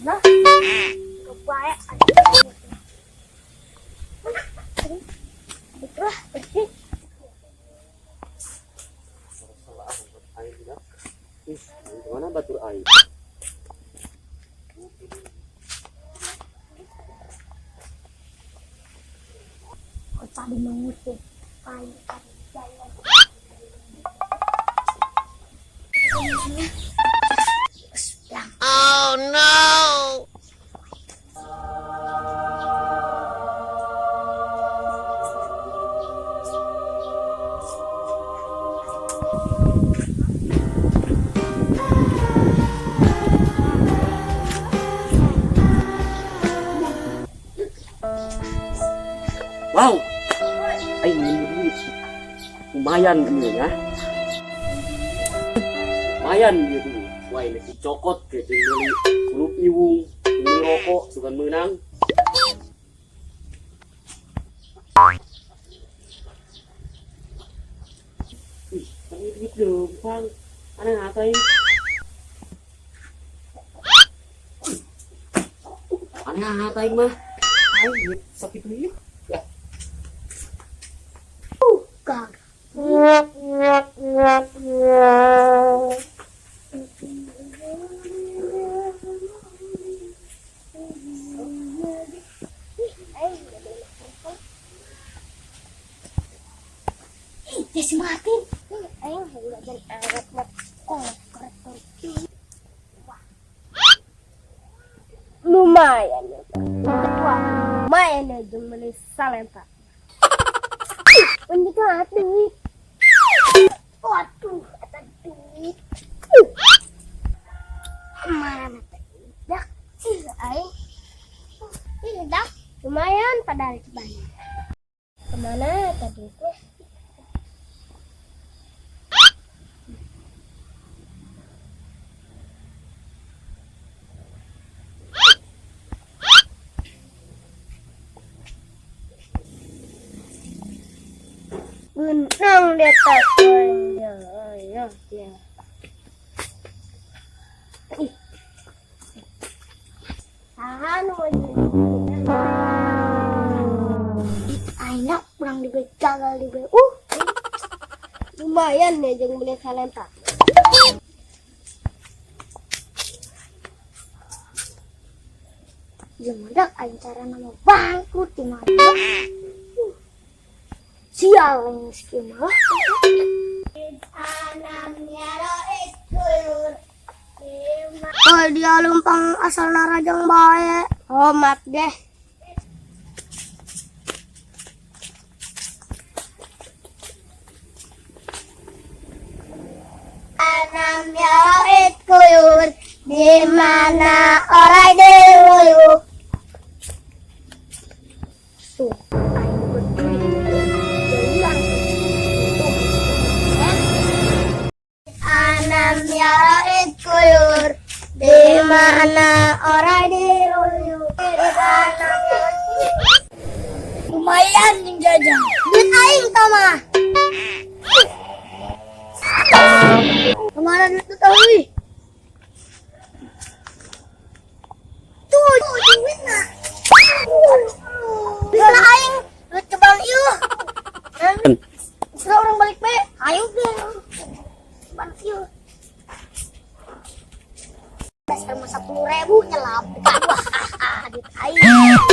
Nah, kebaik. Itulah, bersih. Ih, mana batur aing? Kau tadi mengutip paling jalan. Oh no! Wow. Aing nemu duit. Lumayan ieu ya. Lumayan ieu duit. Wah, ini dicokot ke jeung meuli kulup iwung, jeung meuli rokok sugan meunang. Ih, tapi duit leumpang. Aneh apa ini? Aneh apa ini mah? Aing duit sakitu ieu. Ya. Gak. Ih, si Martin. Aing belajar arat lumayan ya. Lumayan ya jeung meuli salenta. Ini kan duit. Waduh, ada duit. Kemana teh? Dak, sih aing. Ini dak, lumayan padahal banyak. Kemana tadi teh? Benang dia tak ya, ya, ya. Ih. Tahan aing kurang dibeli gagal dibeli. Lumayan ya jeung beli salenta. Jeung dak aing cara nama bangkrut di mana. Sial yang miskin mah. Oh dia lumpang asal narajang bae. Oh maaf deh. Anam yaroit kuyur di mana orang diruyuk. Tuh, aing berduri. Anam yaroit kuyur di mana orang diruyuk. Lumayan yang jajan. Duit aing tau mah. Kemana duit tuh tahu ih? Tuh duit nah. Bisa aing duit kebang ieu. Bisa orang balik be. Ayo be. Bang ieu. Dasar mah 10.000 nyelap. Wah, duit aing.